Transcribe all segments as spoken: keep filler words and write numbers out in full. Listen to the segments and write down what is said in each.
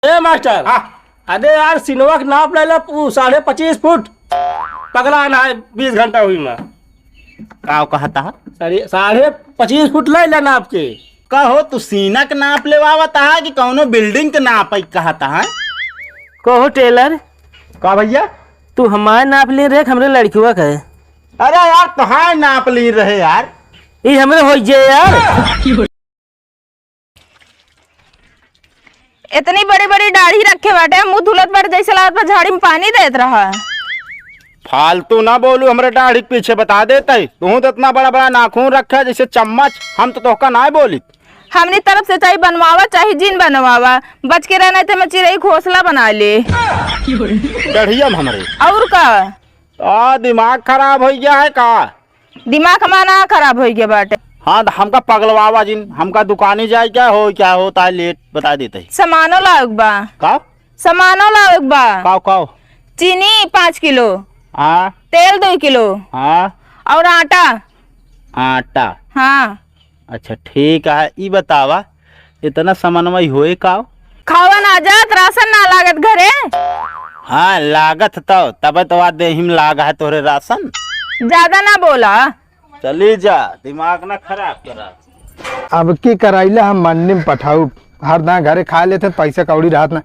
ए मास्टर। हाँ। अरे यार, सिनवा के नाप ले ला, उ साढ़े पच्चीस फुट। पगला ना है, बीस घंटा हुई मा। का कहता है? साढ़े, साढ़े पच्चीस फुट ले ला नाप के। कहो, तू सीना के नाप लेवावत है कि कौनो building के नाप है कहता है? कहो टेलर। का भैया? तू हमार नाप ले रहे, हमरे लड़किवा का है। अरे यार, कहाँ नाप ली रहे यार? ई हमरे होइ जे यार। इतनी बड़ी बड़ी दाढ़ी रखे बाटे, मुंह धुलत बाटे, जैसे लागत बा झाड़ी में पानी देत रहा। फालतू ना बोलू, हमरे दाढ़ी के पीछे बता देते। तू तो इतना बड़ा बड़ा नाखून रखा है जैसे चम्मच, हम तो तोहका ना बोली। हमनी तरफ से चाहे बनवावा चाहे जिन बनवावा, बच के रहना, ते में चिरई घोंसला बना ले। गढ़िया में हमरे। और का? आ, दिमाग खराब हो गया है का? दिमाग हमारा ना खराब हो गया बाटे। हाँ, तो हमका पगलवावा जिन, हमका दुकानी जाए क्या हो, क्या होता है लेट बता देते ही। सामानो लाओ एक बा। का? सामानो लाओ एक बा। काव, काव? चीनी पाँच किलो। हाँ। तेल दो किलो। हाँ। और आटा। आटा। हाँ। अच्छा, ठीक है। ई बतावा, इतना सामानवा ई होए काव? खावा ना जात, राशन ना लागत घरे। हाँ, लागत तो, तबे तो आ देही में लाग है तोहरे राशन। ज्यादा ना बोला। चली जा, दिमाग ना खराब करा। अब की कराइला हम मंडी में पठाऊ, हर दां घरे खा लेते, पैसा कौड़ी रहत ना।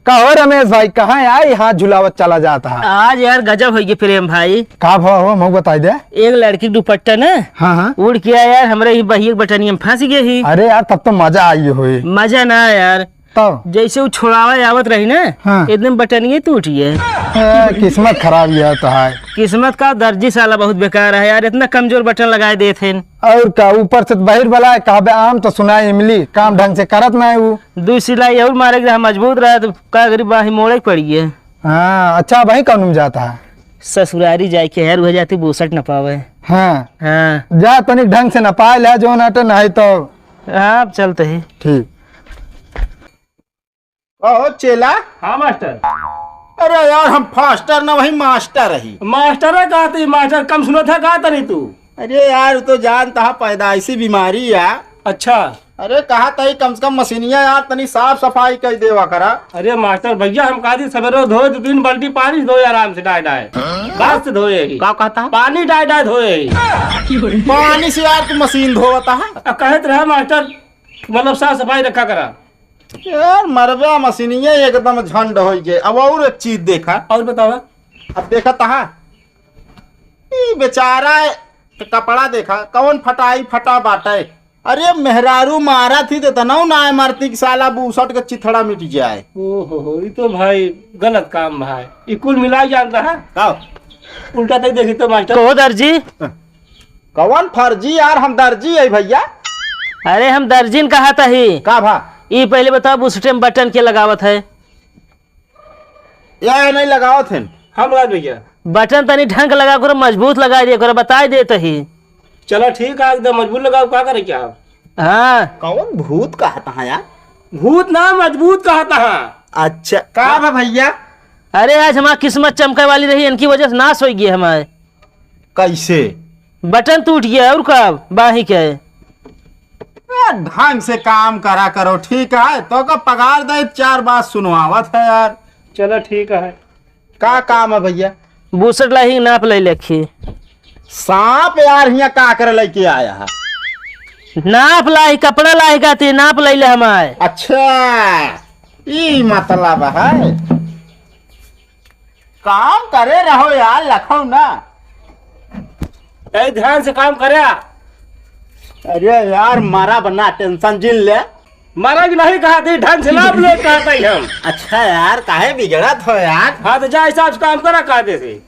का हो रमेश भाई, कहाँ आई हाथ झुलावत चला जात है? आज यार गजब होइ गई प्रेम भाई। का भाव हो, मऊ बताई दे। एक लड़की के दुपट्टा ना हाँ, हाँ। उड़ के आया यार, हमरे ही बहिया के बटनिया में फंस गई ही। अरे यार, तब तो मजा आई होई। मजा ना यार, तब? जैसे उ छोड़ावे आवत रही ना, हाँ। एकदम बटनिये टूट गए। ए, किस्मत खराब यह तो है। किस्मत का, दर्जी साला बहुत बेकार है यार, इतना कमजोर बटन लगाए देत हैं। और का, ऊपर से तो बहिर बला है, कहबे आम तो सुनाए इमली, काम ढंग से करत ना है वो। दू सिलाई और मारे के रहा, मजबूत रहा तो का गरीब बाही मोड़े के पड़ी है। हाँ, अच्छा, वही कौन में जाता है? ससुरारी जाए के है, रुह जाती बोसट न पावे। हाँ। हाँ। जा तनिक ढंग से न पाए ले, जो ना तो नहीं तो। हाँ, अब चलते ही। ठीक। कहो चेला। हाँ मास्टर। अरे यार, हम फास्टर ना, वही मास्टर रही। मास्टर है कहा तू, मास्टर कम सुनत है कहा तनी तू? अरे यार, तू जानता है पैदाइशी बीमारी है। अच्छा। अरे कहा तई कम से कम मशीनिया यार तनी साफ सफाई कर देवा करा। अरे मास्टर भैया, हम कहा दी सवेरे धोए दो तीन बाल्टी पानी से धोए आराम से डाय डाय। हाँ? बात से धोए ही। का कहता है? पानी डाय डाय धोए ही। पानी से यार तू मशीन धोवता है? आ, कहत रहा मास्टर, मतलब साफ सफाई रखा करा। यार, मरबा मशीनिये एकदम झंड होइ गए। अब और एक चीज देखा। और बतावा। अब देखा तहा, ई बेचारा के कपड़ा देखा, कौन फटाई फटा बाटे। अरे, मेहरारू मारा थी तो तनऊ ना मारती कि साला बूसट के चिथड़ा मिट जाए। ओहो हो, ई तो भाई गलत काम भाई। ई कुल मिला जानता है? का? उल्टा तक देखी तो मास्टर। कहो दर्जी। कौन फर्जी यार, हम दर्जी है भैया। अरे हम दर्जिन कहा तही। का भा? ई पहले बताओ बुसटे में बटन के लगावत है? या नहीं लगावत है। हम लगा भैया। बटन तनी ढंग लगा करो, मजबूत लगा दिया करो, बताई देत ही। चलो ठीक है, एकदम मजबूत लगाओ, का करे क्या? हाँ। कौन भूत कहता है यार? भूत ना, मजबूत कहता है। अच्छा, का बा भैया? अरे आज हमार किस्मत चमके वाली रही, इनकी वजह से नाश होइ गई हमारे। कैसे? बटन टूट गया और का, बाही के। ए, ढंग से काम करा करो, ठीक है? तो का पगार दे, चार बात सुनवावत है यार। चलो ठीक है। का काम है भैया? बूसट लाही नाप ले लेखी। सांप यार हियां का करे लेके आया है? नाप लाही, कपड़ा लाही का ती नाप ले ले हमारे। अच्छा, ई मतलब है। काम करे रहो यार, लखो ना। ए, ध्यान से काम करे। अरे यार, मारा बना, टेंशन जिन ले। मारा भी नहीं कहा थी, ढंग से नाप ले कहा था हम। अच्छा यार, काहे बिगड़त हो यार? हाँ, तो जा हिसाब से काम करा, कहा दे से।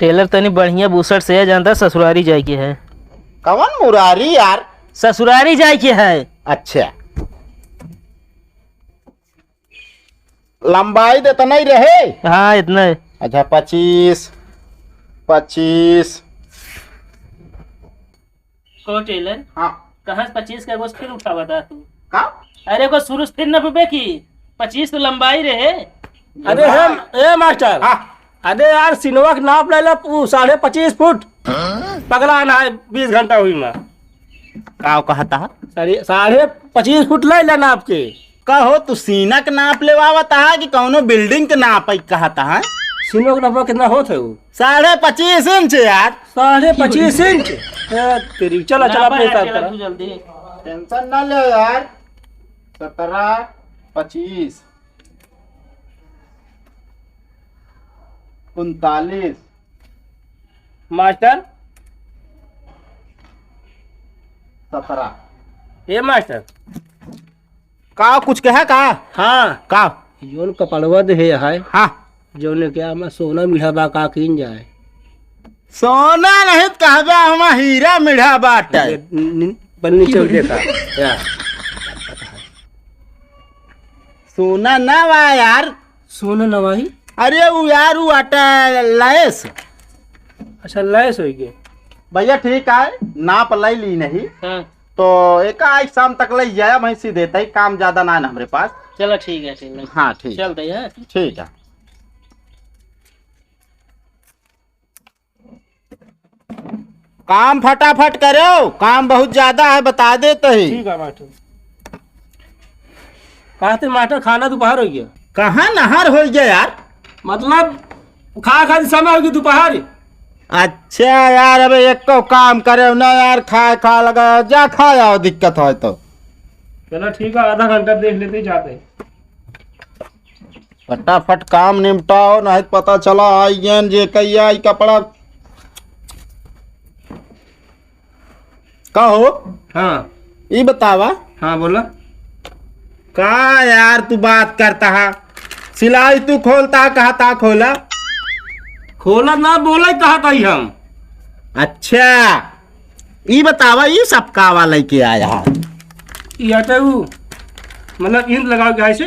टेलर तनी बढ़िया बूसट से जानता, ससुरारी जाए के है। कवन मुरारी यार? ससुरारी जाए के है। अच्छा। लंबाई तो इतना ही रहे। हाँ, इतना है। अच्छा, पच्चीस, पच्चीस। को टेलर? हाँ। कहाँ से पच्चीस का गोश्त फिर उठावा था तू? का? अरे, को शुरू से फिर न पे की पच्चीस तो लंबाई रहे। अरे, हाँ। हम, ए मास्टर। हाँ। अरे यार, सिनवा के नाप ले ला, उ साढ़े पच्चीस फुट। हाँ? पगला ना है, बीस घंटा हुई मा। का कहता है? साढ़े, साढ़े पच्चीस फुट ले ला नाप के। कहो, तू सीना के नाप लेवावत हा कि कौनो building के नाप है कहत हा? सीना के नापवा कितना होत है वो? साढ़े पच्चीस इंच यार। साढ़े पच्चीस इंच? ए, तेरी, चला, चला, नापा अपने यार, हिसाब चला करा। तू जल्दी। Tension ना ले यार। सत्रह, पच्चीस, उनतालीस। मास्टर। सत्रह। ए मास्टर। का कुछ कहा का? हाँ। का? जौन कपड़वा दे है, हाँ। जौन क्या हमार सोना मिढ़ा बा, का कीन जाए? सोना नहीं त कहबा, हमार हीरा मिढ़ा बाटे। नि-, नि-, पन्नी चौक देखा। या। सोना ना बा यार। सोना ना बा ही? अरे उ यार, उ आटा लैस। अच्छा, लैस होई गे। भैया ठीक है, नाप लै ली नहीं। हाँ। तो एक आज शाम तक लै जाया, मैं सीधे तई काम ज्यादा ना है हमरे पास। चला ठीक है, ठीक है। हाँ, ठीक। चलते हैं। ठीक है। काम फटाफट करो, काम बहुत ज्यादा है, बता देत ही। ठीक है मास्टर। कहते मास्टर खाना दोपहर होइ गया। कहाँ नहर होइ गया यार? मतलब खा खा समय होइ गया दोपहर। अच्छा यार, अबे एको काम करे ना यार, खाए खा लगा, जा खा आओ, दिक्कत है तो। चलो ठीक है, आधा घंटा देख लेते, जाते हैं। फटाफट काम निपटाओ, नहीं पता चला आई गेन जे कई आई कपड़ा। का हो? हाँ। ई बतावा। हाँ, बोला। का यार तू बात करता है? सिलाई तू खोलता, कहा था खोला? खोला ना, बोला ही कहा था ही हम। अच्छा। ई बतावा, ई सब कावा लइके आया है? ई आटा ऊ, मतलब, ईंट लगावे के है से?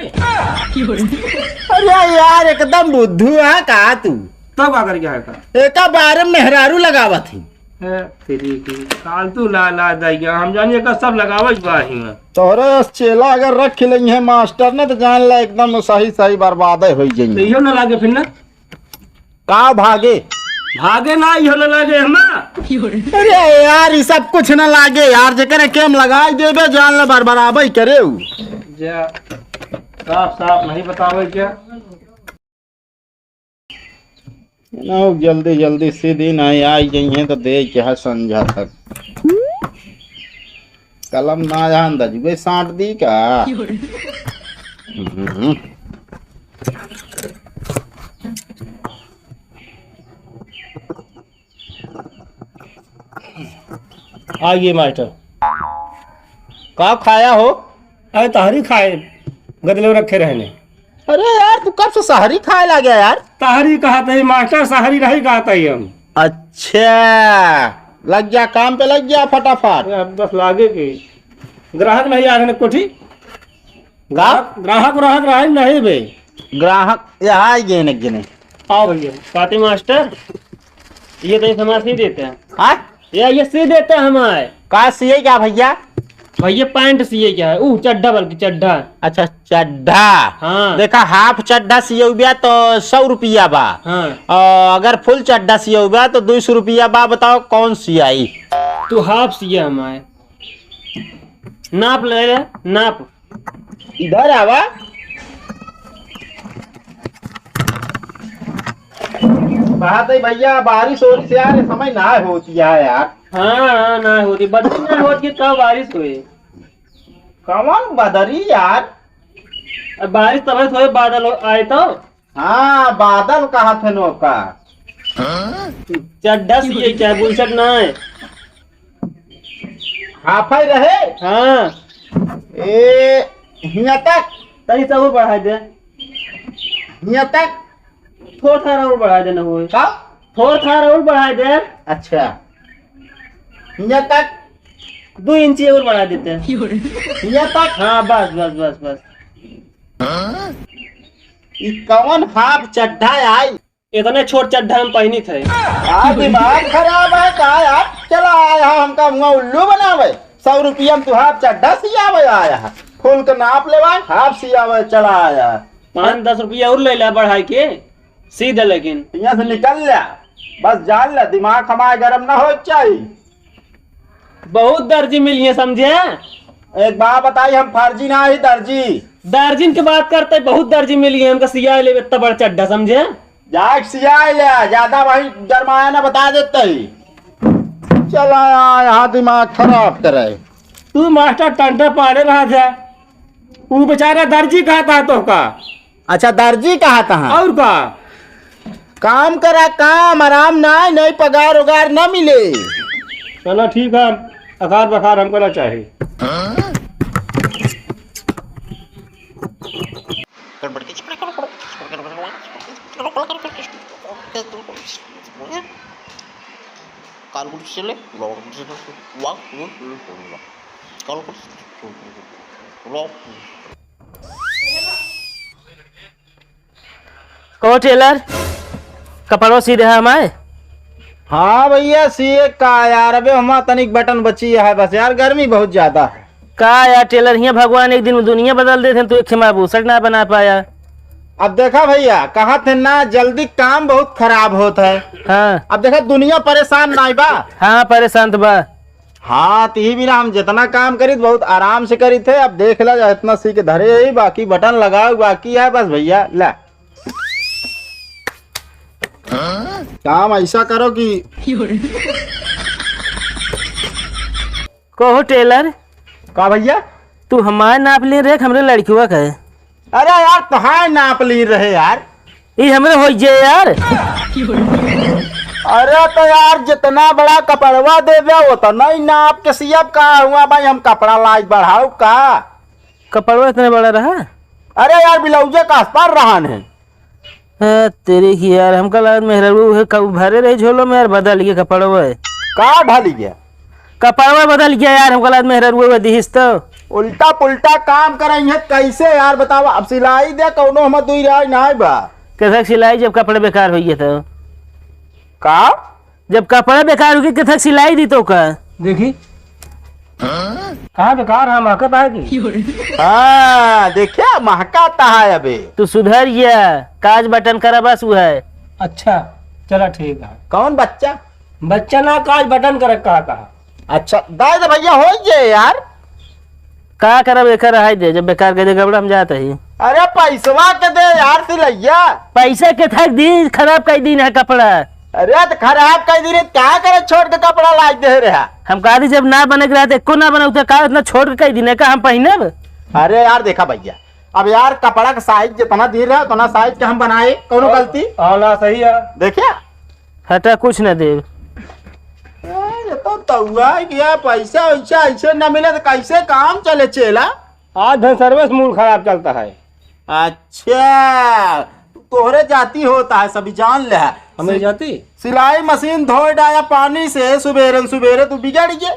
अरे यार, एकदम बुद्धू है का तू? तब का करके आया था? एका बारे में मेहरारू लगावत ही। ए, तेरी की, फालतू ला, ला दइया। हम जानिए का सब लगावे बा ही में। तोहरे अस चेला अगर रख लेंगे मास्टर ने, तो जान ला एकदम सही, सही बर्बादे होइ जाएंगे। तो इहो ना लागे फिर ना? का भागे? भागे ना, इहो ना लागे हमा। अरे यार, ई सब कुछ ना लागे यार, जेकरे केम लगाई देबे, जान ले बरबराबई करे उ। जा, साफ साफ नहीं बतावे क्या? ना, जल्दी जल्दी सीधी नहीं आई गई है तो दे क्या संझा तक। कलम ना आया अंदाज, वे सांट दी का? हम्म। आइए मास्टर। का खाया हो? अरे तहरी खाए, गदले में रखे रहने। अरे यार, तू कब से सहरी खाए लग गया यार? तहरी कहत ही मास्टर, सहरी नहीं कहत ही हम। अच्छा, लग गया काम पे, लग गया फटाफट। अरे अब बस लागे के ग्राहक नहीं आ रहे कोठी। गा? ग्राहक, ग्राहक, ग्राहक नहीं बे। ग्राहक यहाँ आई गए ने गिने। आओ भैया, पाती मास्टर, ये तो हमारे सी देते हैं। हाँ? ये, ये सी देते हैं हमारे। का सिए क्या भैया? भैया पैंट सिए क्या है? ऊ चड्ढा बल्कि चड्ढा। अच्छा चड्ढा। हाँ। देखा हाफ चड्ढा सियउबा तो सौ रुपया बा। हाँ। और अगर फुल चड्ढा सियउबा तो दो सौ रुपया बा। बताओ कौन सियाई? तू हाफ सिया हमारे। नाप ले ले, नाप। इधर आवा। बात है भैया, बारिश हो रही से यार, समय ना होती है यार। हाँ, हाँ, ना होती, बदली ना होती, कब बारिश हुई? कौन बदरी यार? अब बारिश तब होए, बादल हो, आए तो। हाँ, बादल कहा थे नौका। चड्ढा सिए क्या, बुशर्ट ना है? हाफाई रहे? हाँ। ए, हियाँ तक। तनी सा और बढ़ाई दे। हियाँ तक। थोड़ा सा और बढ़ाई देना होए। का? थोड़ा सा और बढ़ाई दे। अच्छा। हियाँ तक। दो इंची और बढ़ा देते हैं। हियाँ तक? हाँ, बस, बस, बस, बस। ई कौन हाफ चड्ढा आई? इतने छोट चड्ढा हम पहिनी थे। आ, दिमाग खराब है का यार? चला आया हमका हुआ उल्लू बनावे। सौ रुपया में तू हाफ चड्ढा सियावे आया है। फुल के नाप लेवा, हाफ सियावे चला आया है। पाँच दस रुपया और ले ला बढ़ाई के, सी दे लेकिन। यहाँ से निकल ले, बस जान ले, दिमाग हमारे गरम ना हो चाहिए। बहुत दर्जी मिली है, समझे? एक बात बताई, हम फर्जी ना ही दर्जी। दर्जिन के बात करते, बहुत दर्जी मिली है हमका, सियाए लेबे इतना बड़ चड्ढा, समझे? जाके सियाए ले, ज्यादा वही गरमाया ना, बता देते ही। चला यहाँ, यहाँ दिमाग खराब करे। तू मास्टर टंटा पाड़े रहा था, ऊ बेचारा दर्जी कहा था तो का? अच्छा, दर्जी कहा था? और का? काम करा काम, आराम ना, नहीं पगार उगार ना मिले। चलो ठीक है, अकार बकार हमको ना चाही। कहो टेलर, कपड़वा सी देहा हमारे। हाँ भैया, सिए का यार, अबे हमार तनिक बटन बची है बस यार, गर्मी बहुत ज्यादा है। का यार टेलर, हियाँ भगवान एक दिन में दुनिया बदल देते हैं, तू एक खेमा बुसट ना बना पाया। अब देखा भैया, कहा थे ना, जल्दी काम बहुत खराब होत है। हाँ। अब देखा, दुनिया परेशान नाई बा। हाँ, परेशान तो बा। हाँ, तो यही बिना हम जितना काम करी, बहुत आराम से करी थे। अब देख ला, इतना सी के धरे ही, बाकी बटन लगाओ, बाकी है बस भैया, ला। काम ऐसा करो कि कहो टेलर। का भैया? तू हमार नाप ले रहे, हमरे लड़कियों का है। अरे यार, तोहार नाप ली रहे यार। ई हमरे होइ जे यार। अरे तो यार, जितना बड़ा कपड़वा देबे, उतना ही नाप के सियब का हुआ भाई, हम कपड़ा लाज बढ़ाऊ का? कपड़वा इतने बड़ा रहा? अरे यार, ब्लाउजे का अस्तर रहन है। ए, तेरी की यार, हमका लागत मेहररुआ उहे कब भरे रही झोलो में यार, बदल गया कपड़वा। का ढल गया? कपड़वा बदल गया यार, हमका लागत मेहररुआ उहे दिहिस तो। उल्टा पुल्टा काम करइहे कैसे यार, बतावा। अब सिलाई दे, कौनो हमर दुई राय नाय बा। कैसे सिलाई जब कपड़े बेकार होइ गया तो? का? जब कपड़ा बेकार होगी, किथक सिलाई दी तो का? देखी। कहाँ बेकार है, महकत है कि? हाँ, देखिया, महकत है अबे। तू सुधर गया, काज बटन करा बस वो है। अच्छा, चला ठीक है। कौन बच्चा? बच्चा ना, काज बटन करे कहा, कहा। अच्छा, दाई दे भैया, होइ जे यार। का करब, एकर रहाई दे, जब बेकार कर दे कपड़ा, हम जात ही। अरे पैसवा के दे यार सिलैया। पैसा के थक दी, खराब कर दीन है कपड़ा। अरे तो खराब कर दी रे, का करे छोट के कपड़ा लाज दे रहा? हम कहा दी जब ना बने के रहा तो एको ना बनाऊ तो का इतना छोट के कर दीन है का हम पहिनब? अरे यार देखा भैया, अब यार कपड़ा का साइज जितना दी रहा उतना साइज के हम बनाए, कौनो गलती? हाँ ना, सही है। देखिया। हटा, कुछ ना देब। अरे तो तउआ गया, पैसा वैसा ऐसे ना मिले तो कैसे काम चले चेला? आज धन सर्विस मूड खराब चलता है। अच्छा, तोहरे जाती होता है, सभी जान ले है। हमें सि-, जाती? सिलाई मशीन धोए डाया पानी से, सुबेरन सुबेरे तू बिगड़ गए।